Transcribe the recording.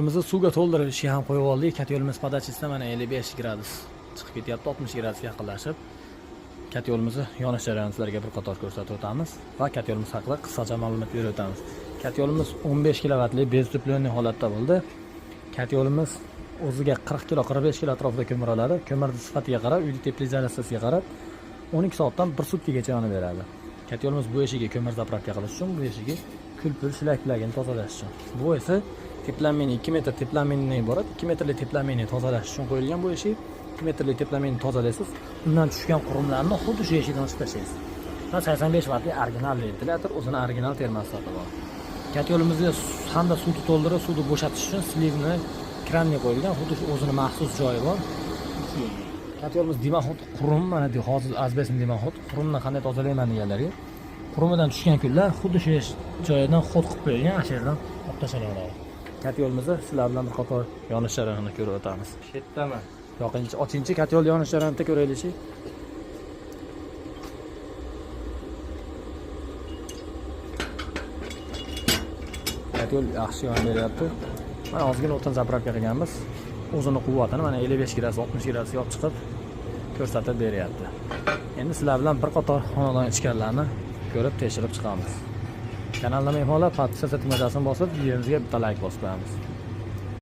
Bizni suvga to'ldirib ishga ham qo'yib oldik. Kotelimiz подача sida mana 55 gradus chiqib ketyapti, 60 gradusga yaqinlashib. Kotelimizni yonish jarayonini sizlarga bir qator ko'rsatib o'tamiz va kotelimiz haqida qisqacha ma'lumot berib o'tamiz. Kotelimiz 15 kilovatli бездуплённый holatda bo'ldi. Kotelimiz o'ziga 40 kilo, 45 kilo atrofida ko'mir oladi. Ko'mirni sifatiga qarab, uyni теплоизоляция siga qarab 12 soatdan 1 sutkagacha yonib beradi. Kotelimiz bu eshiga ko'mir заправка qilish uchun, bu eshiga kul-pul shlaklarni tozalash uchun. Bu esa теплообмен, 2 metr теплообмен dan iborat. 2 metrli теплообмен ni tozalash uchun qo'yilgan bu eshik. 2 metrli теплообмен ni tozalaysiz, undan tushgan qurumlarni xuddi shu eshikdan ochib tashlaysiz. Va 85 vatli original ventilyator, o'zini original termostati bor. Kotelimizga hamda suvni to'ldirib, suvni bo'shatish uchun сливной kranni qo'yilgan, xuddi shu o'zini maxsus joyi bor. Kotelimiz дымоход, qurum, mana hozir asbestni дымоход, qurumni qanday tozalayman deganlarga, qurumidan tushgan kullar xuddi shu joyidan ход qilib qo'yilgan, ana shu yerdan olib tashlanaveradi. Kotelimizni sizlar bilan bir qator yonish jarayonini ko'rib o'tamiz. Shetdaman. Yoqinchi, ochinchi, kotel yonish jarayonida ko'raylikchi. Kotel yaxshi yonib beryapti. Mana ozgina o'tin заправка qilganmiz. O'zini quvvatini mana 55 gradus, 60 gradusga olib chiqib ko'rsatib beryapti. Endi sizlar bilan bir qator xonadon ichkarilarini ko'rib, tekshirib chiqamiz. Kanalda mehmonlar, подписаться tugmachasini bosib, videomizga bitta like bosib qo'yamiz.